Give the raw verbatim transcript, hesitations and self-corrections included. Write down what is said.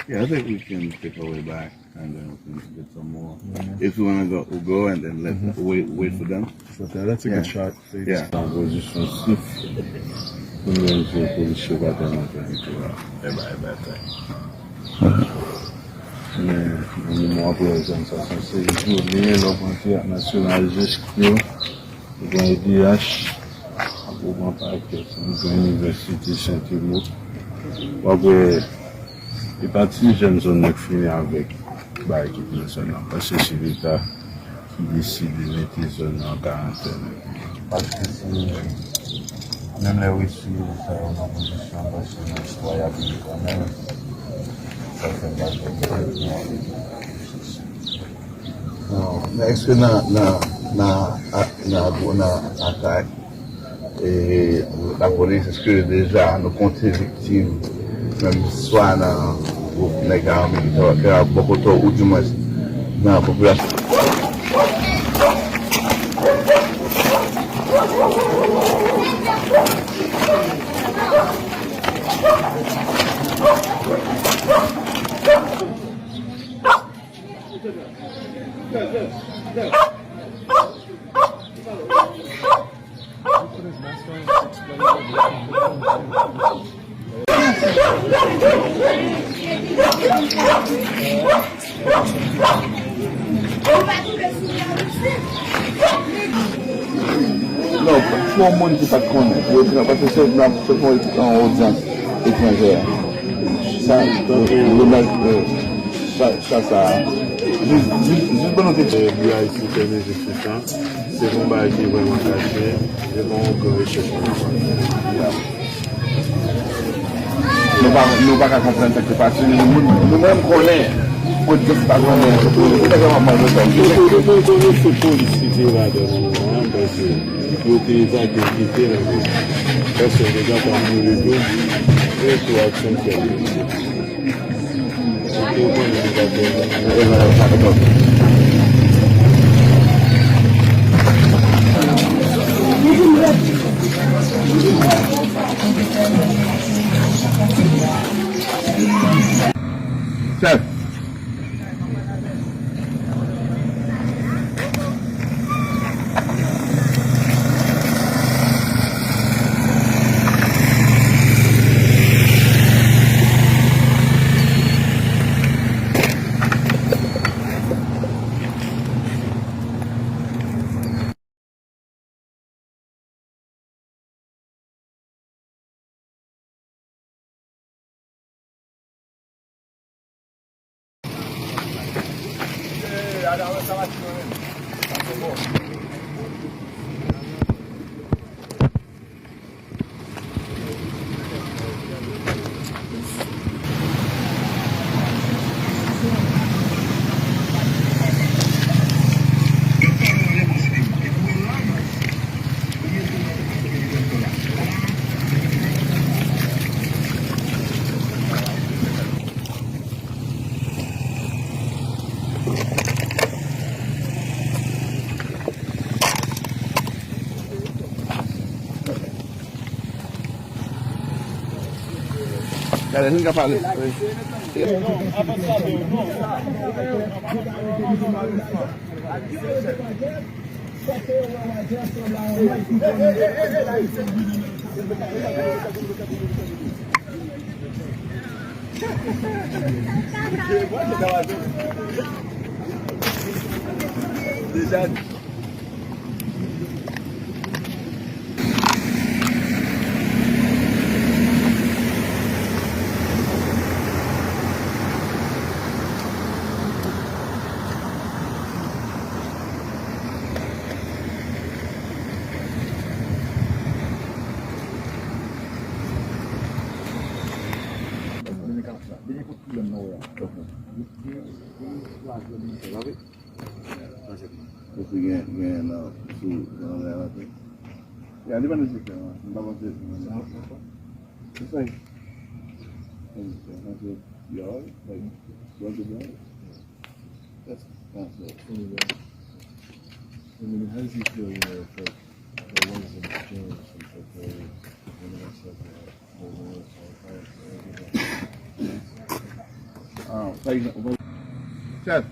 Yeah, I think we can take our way back and then we can get some more. If you wanna go, we'll go and then let wait wait for them. So that, that's a good shot. Yeah. An pozisyon sif. Pou nou menm, se polisye pa tèlman fè tou la. E bay, e bay, e bay. Men, nan moman apre zòn sa sanse jone, lè w pran Teyat Nasyonal jiske, ou pran E D H, apre w pran Pakè, ou pran Inivèsite Sentimo. W ap wè, e pa ti jèn zòn nan k fini avèk bagay ki pran zòn nan, paske se Leta ki deside mete zòn nan an karantèn. Paske se menm lè retire sa yo nan pozisyon, paske nan istwa y ap viv kanmenm, sa fè bagay yo. Non, men èske nan, nan, nan, nan, nan atak, e, lapolis, èske deja nou konte viktim, menm swa nan gwoup nèg ame ki ta, ki ta bò kote w, oudimwens nan popilasyon? Non, pou yon moun ki pa t konnen, pou etran-, paske se nan, se pou yon odyans etranjè. Sa, le, le, sa, sa, sa, jis, jis, jis pou nou te. Eh, B I C fèmen jis sou sa. Se yon bagay ki vrèman kache, se pa yon gran rechèch nou fè. Nou pa, nou pa ka konprann sa k te pase, men nou, nou menm konnen, pou di pa konnen, pou, pou nèg la pa mal nou tann. Nou, nou, nou konnen se polis ki te ladan nan moman an, paske yo te evakye l kite nan peyi. Pèsonn te kapab mouri tou, e tou aksyon fèt. Chèf. Gade, nou ka pale. Deja. Epi gen, gen nan, sou, nan lè a, ya, li pa nesesè, man. M pa panse. It's like, it's like, yo, like, you want to do it? That's, that's it. I mean, how does he feel, you know, if, like, the ones in June, since, like, they, they never said that, they were so hard, so everything. Ah, pa egzanp, ou pa, sèt,